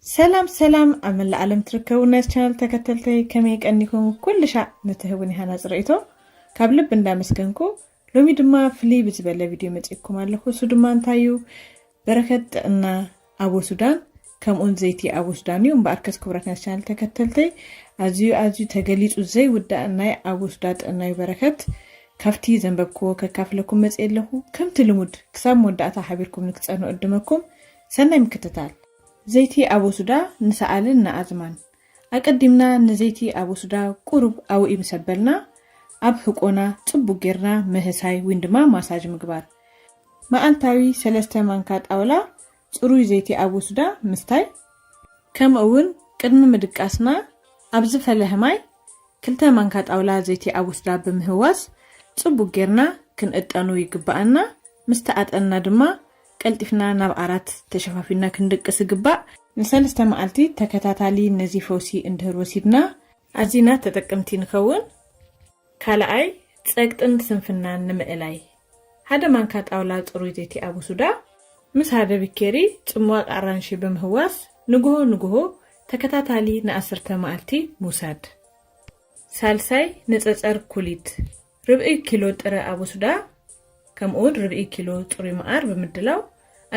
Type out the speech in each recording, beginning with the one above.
ሰላም ሰላም፣ ኣብ መላእ ዓለም ትርከቡ ናይ ቻናል ተከተልተይ ከመይ ቀኒኩም? ኩሉ ሻዕ ንትህቡን ይሃና ጽርኢቶ ካብ ልብ እንዳመስገንኩ፣ ሎሚ ድማ ፍልይ ብዝበለ ቪድዮ መጺእኩም ኣለኹ። እሱ ድማ እንታይ እዩ? በረከት ጥዕና ኣቦ ሱዳን ከምኡን ዘይቲ ኣቦ ሱዳን እዩ። እምበኣርከስ ክቡራት ናይ ቻናል ተከተልተይ፣ ኣዝዩ ኣዝዩ ተገሊጹ ዘይውዳእ ናይ ኣቦ ሱዳ ጥዕናዊ በረከት ካብቲ ዘንበብክዎ ከካፍለኩም መጽእ ኣለኹ። ከምቲ ልሙድ ክሳብ መወዳእታ ሓቢርኩም ንክጸኑ እድመኩም። ሰናይ ምክትታል። ዘይቲ ኣቦ ሱዳ ንሰኣልን ንኣዝማን። ኣቀዲምና ንዘይቲ ኣቦ ሱዳ ቁሩብ ኣውኢ ምስ ኣበልና፣ ኣብ ህቆና ጽቡቅ ጌርና ምህሳይ ወይን ድማ ማሳጅ ምግባር። መዓልታዊ ሰለስተ ማንካ ጣውላ ጽሩይ ዘይቲ ኣቦ ሱዳ ምስታይ። ከምኡ እውን ቅድሚ ምድቃስና ኣብ ዝፈለሀ ማይ ክልተ ማንካ ጣውላ ዘይቲ ኣቦ ሱዳ ብምህዋስ ጽቡቅ ጌርና ክንእጠኑ ይግባኣና። ምስ ተኣጠንና ድማ ቀልጢፍና ናብ ዓራት ተሸፋፊና ክንድቅስ ይግባእ። ንሰለስተ መዓልቲ ተከታታሊ ነዚ ፈውሲ እንድህር ወሲድና ኣዚና ተጠቀምቲ ንኸውን። ካልኣይ፣ ጸቅጥን ስንፍናን ንምእላይ። ሓደ ማንካ ጣውላ ጽሩይ ዘይቲ ኣቦ ሱዳ ምስ ሓደ ቢኬሪ ጽሟቅ ኣራንሺ ብምህዋስ ንግሆ ንግሆ ተከታታሊ ንኣስርተ መዓልቲ ምውሳድ። ሳልሳይ፣ ንጸጸር ኩሊት። ርብዒ ኪሎ ጥረ ኣቦ ሱዳ ከምኡውን ርብዒ ኪሎ ጽሩይ መዓር ብምድላው፣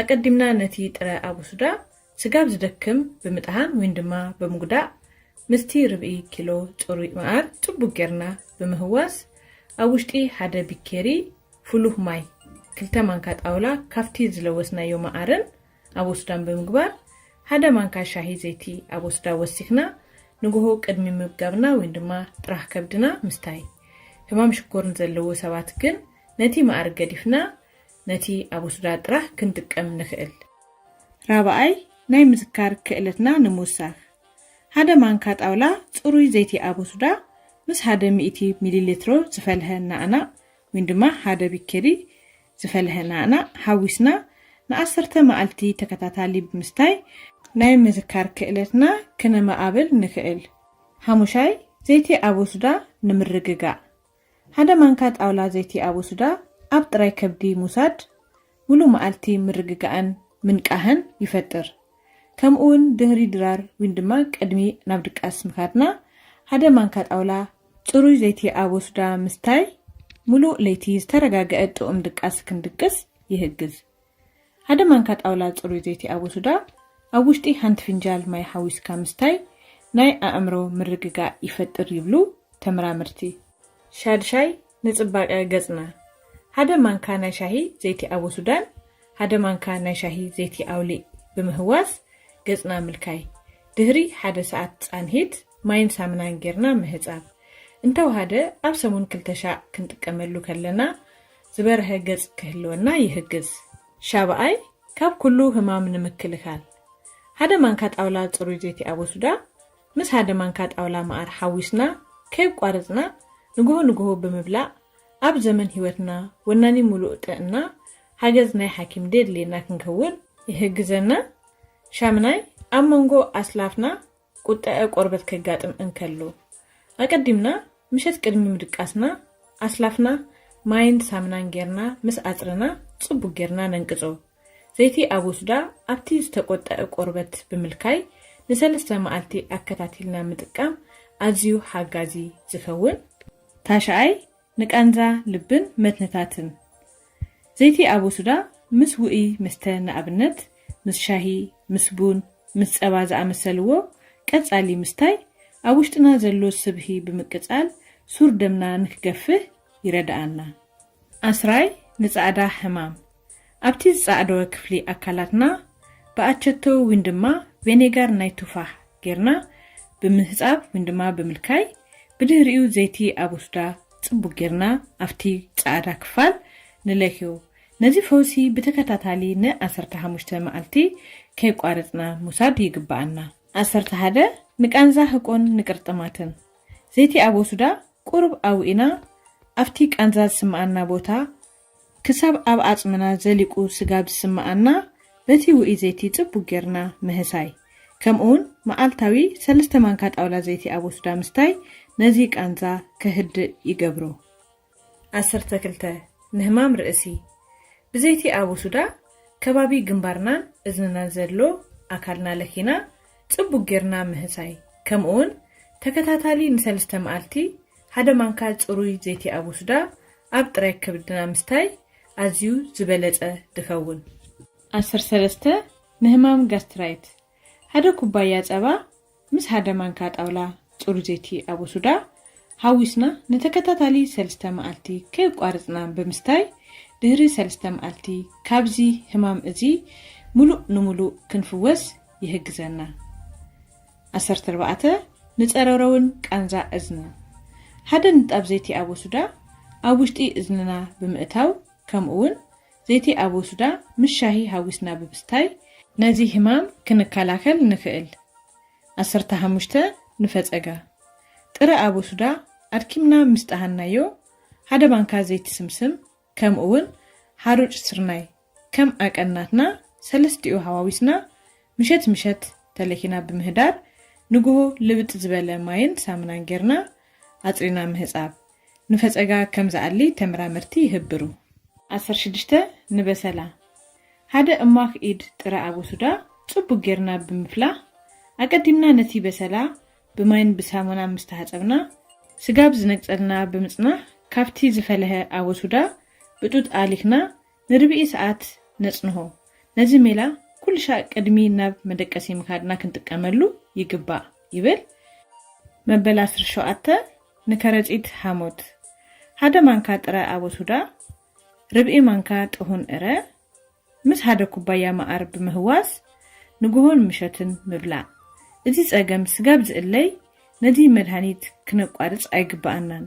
ኣቀዲምና ነቲ ጥረ ኣቦ ሱዳ ስጋብ ዝደክም ብምጥሃን ወይን ድማ ብምጉዳእ፣ ምስቲ ርብዒ ኪሎ ጽሩይ መዓር ጽቡቅ ጌርና ብምህዋስ፣ ኣብ ውሽጢ ሓደ ቢኬሪ ፍሉህ ማይ፣ ክልተ ማንካ ጣውላ ካብቲ ዝለወስናዮ መዓርን ኣቦ ሱዳን ብምግባር፣ ሓደ ማንካ ሻሂ ዘይቲ ኣቦ ሱዳ ወሲኽና ንግሆ ቅድሚ ምምጋብና ወይን ድማ ጥራህ ከብድና ምስታይ። ህማም ሽኮር ንዘለዎ ሰባት ግን ነቲ መኣር ገዲፍና ነቲ ኣቦ ሱዳ ጥራህ ክንጥቀም ንኽእል። ራብኣይ፣ ናይ ምዝካር ክእለትና ንምውሳኽ። ሓደ ማንካ ጣውላ ጽሩይ ዘይቲ ኣቦ ሱዳ ምስ ሓደ ሚእቲ ሚሊ ሊትሮ ዝፈልሐ ናዕናዕ ወይን ድማ ሓደ ቢኬሪ ዝፈልሐ ናዕናዕ ሓዊስና ንዓሰርተ መዓልቲ ተከታታሊ ብምስታይ ናይ ምዝካር ክእለትና ክነመዓብል ንክእል። ሓሙሻይ፣ ዘይቲ ኣቦ ሱዳ ንምርግጋእ። ሓደ ማንካ ጣውላ ዘይቲ ኣቦ ሱዳ ኣብ ጥራይ ከብዲ ምውሳድ ሙሉእ መዓልቲ ምርግጋእን ምንቃህን ይፈጥር። ከምኡውን ድህሪ ድራር ወይን ድማ ቅድሚ ናብ ድቃስ ምኻድና ሓደ ማንካ ጣውላ ጽሩይ ዘይቲ ኣቦ ሱዳ ምስታይ ሙሉእ ለይቲ ዝተረጋገአ ጥዑም ድቃስ ክንድቅስ ይህግዝ። ሓደ ማንካ ጣውላ ጽሩይ ዘይቲ ኣቦ ሱዳ ኣብ ውሽጢ ሓንቲ ፍንጃል ማይ ሓዊስካ ምስታይ ናይ ኣእምሮ ምርግጋእ ይፈጥር ይብሉ ተመራመርቲ። ሻድሻይ፣ ንጽባቀ ገጽና። ሓደ ማንካ ናይ ሻሂ ዘይቲ ኣቦ ሱዳን ሓደ ማንካ ናይ ሻሂ ዘይቲ ኣውሊዕ ብምህዋስ ገጽና ምልካይ። ድህሪ ሓደ ሰዓት ጻንሂት ማይን ሳምናን ጌርና ምህጻብ። እንተወሃደ ኣብ ሰሙን ክልተ ሻዕ ክንጥቀመሉ ከለና ዝበርሀ ገጽ ክህልወና ይህግዝ። ሻብኣይ፣ ካብ ኩሉ ህማም ንምክልኻል ሓደ ማንካ ጣውላ ጽሩይ ዘይቲ ኣቦ ሱዳ ምስ ሓደ ማንካ ጣውላ መኣር ሓዊስና ከየቋረጽና ንግሆ ንግሆ ብምብላዕ ኣብ ዘመን ህይወትና ወናኒ ሙሉእ ጥዕና ሓገዝ ናይ ሓኪም ደድልየና ክንከውን ይህግዘና። ሻምናይ፣ ኣብ መንጎ ኣስላፍና ቁጠዐ ቆርበት ከጋጥም እንከሎ ኣቀዲምና ምሸት ቅድሚ ምድቃስና ኣስላፍና ማይን ሳምናን ጌርና ምስ ኣጽረና ጽቡቅ ጌርና ነንቅጾ። ዘይቲ ኣቦ ሱዳ ኣብቲ ዝተቆጠዐ ቆርበት ብምልካይ ንሰለስተ መዓልቲ ኣከታቲልና ምጥቃም ኣዝዩ ሓጋዚ ዝኸውን። ታሽኣይ፣ ንቃንዛ ልብን መትንታትን። ዘይቲ ኣቦ ሱዳ ምስ ውእይ መስተ ንኣብነት ምስ ሻሂ፣ ምስ ቡን፣ ምስ ጸባ ዝኣመሰልዎ ቀጻሊ ምስታይ ኣብ ውሽጥና ዘሎ ስብሂ ብምቅጻል ሱር ደምና ንክገፍህ ይረድኣና። ኣስራይ፣ ንጻዕዳ ሕማም። ኣብቲ ዝጻዕደወ ክፍሊ ኣካላትና ብኣቸቶ ዊን ድማ ቬኔጋር ናይ ቱፋሕ ጌርና ብምህጻብ ዊን ድማ ብምልካይ ብድህሪኡ ዘይቲ ኣቦ ሱዳ ጽቡቅ ጌርና ኣብቲ ጻዕዳ ክፋል ንለክዮ። ነዚ ፈውሲ ብተከታታሊ ን ዓሰርተ ሓሙሽተ መዓልቲ ከይቋረጽና ምውሳድ ይግባኣና። ዓሰርተ ሓደ፣ ንቃንዛ ህቆን ንቅርጥማትን። ዘይቲ ኣቦ ሱዳ ቁሩብ ኣውኢና ኣብቲ ቃንዛ ዝስምኣና ቦታ ክሳብ ኣብ ዓጽምና ዘሊቁ ስጋብ ዝስምኣና በቲ ውኢ ዘይቲ ጽቡቅ ጌርና ምህሳይ። ከምኡውን መዓልታዊ ሰለስተ ማንካ ጣውላ ዘይቲ ኣቦ ሱዳ ምስታይ ነዚ ቃንዛ ከህድእ ይገብሮ። ዓሰርተ ክልተ፣ ንህማም ርእሲ። ብዘይቲ ኣቦ ሱዳ ከባቢ ግንባርናን እዝንናን ዘሎ ኣካልና ለኪና ጽቡቕ ጌርና ምህሳይ፣ ከምኡውን ተከታታሊ ንሰለስተ መዓልቲ ሓደ ማንካ ጽሩይ ዘይቲ ኣቦሱዳ ኣብ ጥራይ ከብድና ምስታይ ኣዝዩ ዝበለጸ ድኸውን። ዓሰርተ ሰለስተ ንህማም ጋስትራይት ሓደ ኩባያ ጸባ ምስ ሓደ ማንካ ጣውላ ጽሩይ ዘይቲ ኣቦሱዳ ሓዊስና ንተከታታሊ ሰለስተ መዓልቲ ከየቋርጽና ብምስታይ ድህሪ ሰለስተ መዓልቲ ካብዚ ህማም እዚ ሙሉእ ንሙሉእ ክንፍወስ ይህግዘና። ዓሰርተ ኣርባዕተ ንጸረረውን ቃንዛ እዝኒ ሓደ ንጣብ ዘይቲ ኣቦሱዳ ኣብ ውሽጢ እዝንና ብምእታው ከምኡውን ዘይቲ ኣቦሱዳ ምስ ሻሂ ሃዊስና ብምስታይ ነዚ ህማም ክንከላከል ንክእል። ዓሰርተ ሓሙሽተ ንፈጸጋ ጥረ ኣቦሱዳ ኣድኪምና ምስ ጠሃናዮ ሓደ ማንካ ዘይቲ ስምስም ከምኡውን ሓሩጭ ስርናይ ከም ኣቀናትና ሰለስቲኡ ሃዋዊስና ምሸት ምሸት ተለኪና ብምህዳር ንግሆ ልብጥ ዝበለ ማይን ሳሙናን ጌርና ኣጽሪና ምህጻብ ንፈጸጋ ከም ዝኣሊ ተመራመርቲ ይህብሩ። ዓሰርተ ሽዱሽተ ንበሰላ ሓደ እማኽ ኢድ ጥረ ኣቦሱዳ ጽቡቕ ጌርና ብምፍላሕ ኣቀዲምና ነቲ በሰላ ብማይን ብሳሙና ምስ ተሓጸብና ስጋብ ዝነግጸልና ብምጽናሕ ካብቲ ዝፈለሀ ኣቦሱዳ ብጡጥ ኣሊኽና ንርብዒ ሰዓት ነጽንሆ። ነዚ ሜላ ኩሉ ሻዕ ቅድሚ ናብ መደቀሲ ምኻድና ክንጥቀመሉ ይግባእ ይብል። መበል ዓሰርተ ሸውዓተ ንከረጺት ሓሞት ሓደ ማንካ ጥረ ኣቦሱዳ ርብዒ ማንካ ጥሁን እረ ምስ ሓደ ኩባያ መዓር ብምህዋስ ንግሆን ምሸትን ምብላዕ። እዚ ጸገም ስጋብ ዝእለይ ነዚ መድሃኒት ክነቋርጽ ኣይግባኣናን።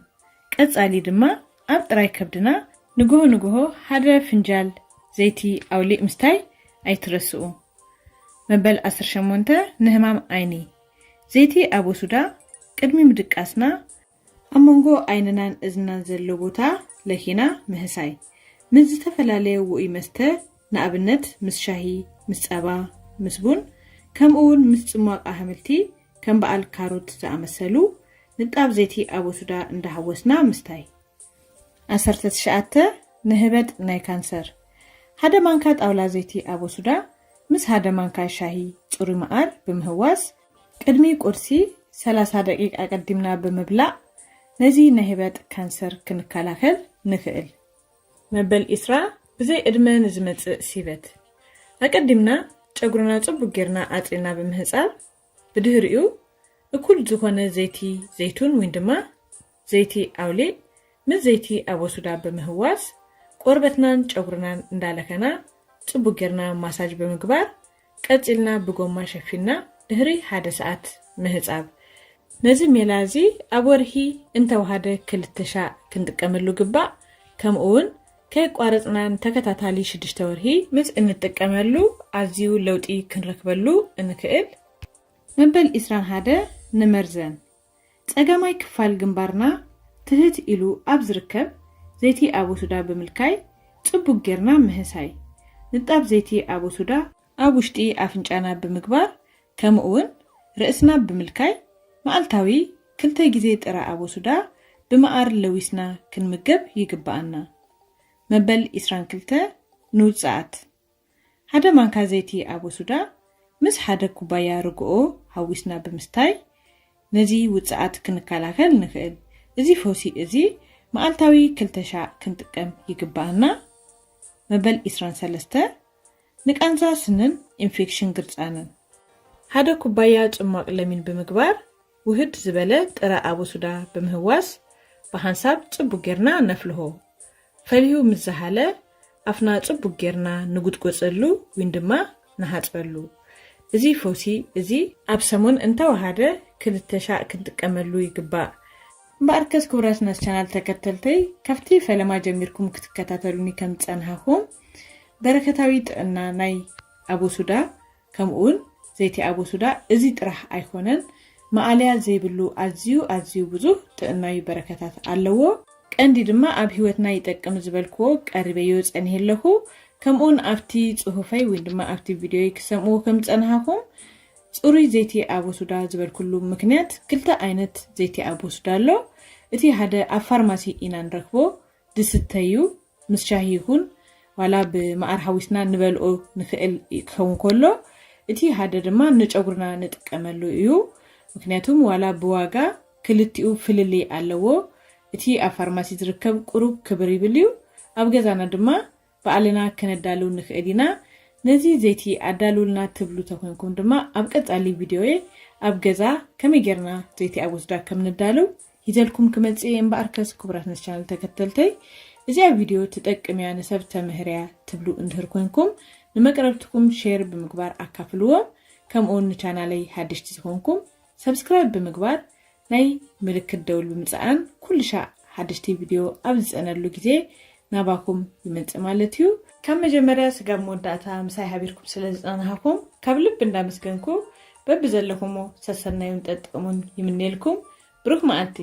ቀጻሊ ድማ ኣብ ጥራይ ከብድና ንግሆ ንግሆ ሓደ ፍንጃል ዘይቲ ኣውሊእ ምስታይ ኣይትረስኡ። መበል ዓሰርተ ሸሞንተ ንህማም ዓይኒ ዘይቲ ኣቦሱዳ ቅድሚ ምድቃስና ኣብ መንጎ ዓይንናን እዝንናን ዘሎ ቦታ ለኪና ምህሳይ። ምስ ዝተፈላለየ ውኡይ መስተ ንኣብነት ምስ ሻሂ፣ ምስ ጸባ፣ ምስ ቡን ከምኡ እውን ምስ ጽሟቕ ኣሕምልቲ ከም በዓል ካሮት ዝኣመሰሉ ንጣብ ዘይቲ ኣቦሱዳ እንዳሃወስና ምስታይ። ዓሰርተ ትሽዓተ ንህበጥ ናይ ካንሰር ሓደ ማንካ ጣውላ ዘይቲ ኣቦሱዳ ምስ ሓደ ማንካ ሻሂ ጽሩይ መዓር ብምህዋስ ቅድሚ ቁርሲ ሰላሳ ደቂቕ ኣቀዲምና ብምብላዕ ነዚ ናይ ህበጥ ካንሰር ክንከላኸል ንኽእል። መበል ዒስራ ብዘይ ዕድመ ንዝመጽእ ሲበት ኣቀዲምና ጨጉርና ጽቡቕ ጌርና ኣጽሪና ብምህጻብ ብድህሪኡ እኩል ዝኾነ ዘይቲ ዘይቱን ወይ ድማ ዘይቲ ኣውሊዕ ምስ ዘይቲ ኣቦሱዳ ብምህዋስ ቆርበትናን ጨጉርናን እንዳለከና ጽቡቕ ጌርና ማሳጅ ብምግባር ቀጺልና ብጎማ ሸፊንና ድህሪ ሓደ ሰዓት ምህጻብ። ነዚ ሜላ እዚ ኣብ ወርሒ እንተወሃደ ክልተ ሻዕ ክንጥቀመሉ ግባእ። ከምኡ እውን ከየቋረጽና ንተከታታሊ ሽዱሽተ ወርሒ ምስ እንጥቀመሉ ኣዝዩ ለውጢ ክንረክበሉ እንክእል። መበል ዒስራን ሓደ ንመርዘን ጸጋማይ ክፋል ግንባርና ትህት ኢሉ ኣብ ዝርከብ ዘይቲ ኣቦሱዳ ብምልካይ ጽቡቅ ጌርና ምህሳይ። ንጣብ ዘይቲ ኣቦሱዳ ኣብ ውሽጢ ኣፍንጫና ብምግባር ከምኡ እውን ርእስና ብምልካይ መዓልታዊ ክልተ ግዜ ጥረ ኣቦሱዳ ብመዓር ለዊስና ክንምገብ ይግበኣና። መበል ዒስራን ክልተ ንውጽኣት ሓደ ማንካ ዘይቲ ኣቦሱዳ ምስ ሓደ ኩባያ ርግኦ ሃዊስና ብምስታይ ነዚ ውጽኣት ክንከላኸል ንኽእል። እዚ ፈውሲ እዚ መዓልታዊ ክልተ ሻዕ ክንጥቀም ይግበኣና። መበል ዒስራን ሰለስተ ንቃንዛ ስንን ኢንፌክሽን ግርጻንን ሓደ ኩባያ ጽሟቕ ለሚን ብምግባር ውህድ ዝበለ ጥረ ኣቦሱዳ ብምህዋስ ብሓንሳብ ጽቡቕ ጌርና ነፍልሆ። ፈሊሁ ምስ ዝሃለ ኣፍና ጽቡቕ ጌርና ንጉጥጎጸሉ ወይን ድማ ንሓጽበሉ። እዚ ፈውሲ እዚ ኣብ ሰሙን እንተወሃደ ክልተ ሻዕ ክንጥቀመሉ ይግባእ። እምበኣርከስ ክቡራት ናስ ቻናል ተከተልተይ ካብቲ ፈለማ ጀሚርኩም ክትከታተሉኒ ከም ዝጸንሃኹም በረከታዊ ጥዕና ናይ ኣቦሱዳ ከምኡውን ዘይቲ ኣቦሱዳ እዚ ጥራሕ ኣይኮነን መኣልያ ዘይብሉ ኣዝዩ ኣዝዩ ብዙህ ጥዕናዊ በረከታት ኣለዎ። ቀንዲ ድማ ኣብ ህይወትና ይጠቅም ዝበልክዎ ቀሪበዮ ጸኒሄ ኣለኹ። ከምኡውን ኣብቲ ጽሁፈይ ወይ ድማ ኣብቲ ቪድዮይ ክሰምዎ ከም ዝጸንሃኹም ጽሩይ ዘይቲ ኣቦሱዳ ዝበልኩሉ ምክንያት ክልተ ዓይነት ዘይቲ ኣቦሱዳ ኣሎ። እቲ ሓደ ኣብ ፋርማሲ ኢና ንረክቦ ዝስተዩ ምስ ሻሂ ይኹን ዋላ ብመዓር ሓዊስና ንበልኦ ንኽእል ክኸውን ከሎ እቲ ሓደ ድማ ንጨጉርና ንጥቀመሉ እዩ። ምክንያቱም ዋላ ብዋጋ ክልቲኡ ፍልልይ ኣለዎ። እቲ ኣብ ፋርማሲ ዝርከብ ቁሩብ ክብር ይብል እዩ። ኣብ ገዛና ድማ ባዕልና ከነዳልው ንኽእል ኢና። ነዚ ዘይቲ ኣዳልውልና ትብሉ ተኾይንኩም ድማ ኣብ ቀጻሊ ቪድዮዬ ኣብ ገዛ ከመይ ጌርና ዘይቲ ኣብ ወስዳ ከም ንዳልው ሂዘልኩም ክመጽእ እየ። እምበኣርከስ ክቡራት ነዚ ቻነል ተከተልተይ፣ እዚኣ ቪድዮ ትጠቅም እያ ንሰብ ተምህር እያ ትብሉ እንድህር ኮይንኩም ንመቅረብትኩም ሼር ብምግባር ኣካፍልዎም። ከምኡውን ንቻናለይ ሓደሽቲ ዝኾንኩም ሰብስክራይብ ብምግባር ናይ ምልክት ደውል ብምጽዓን ኩሉ ሻዕ ሓደሽቲ ቪድዮ ኣብ ዝጸነሉ ግዜ ናባኹም ይመጽእ ማለት እዩ። ካብ መጀመርያ ስጋብ መወዳእታ ምሳይ ሓቢርኩም ስለ ዝጸናሕኩም ካብ ልቢ እንዳመስገንኩ በብዘለኹሞ ሰሰናዩን ጠጥቅሙን ይምነየልኩም። ብሩኽ መዓልቲ።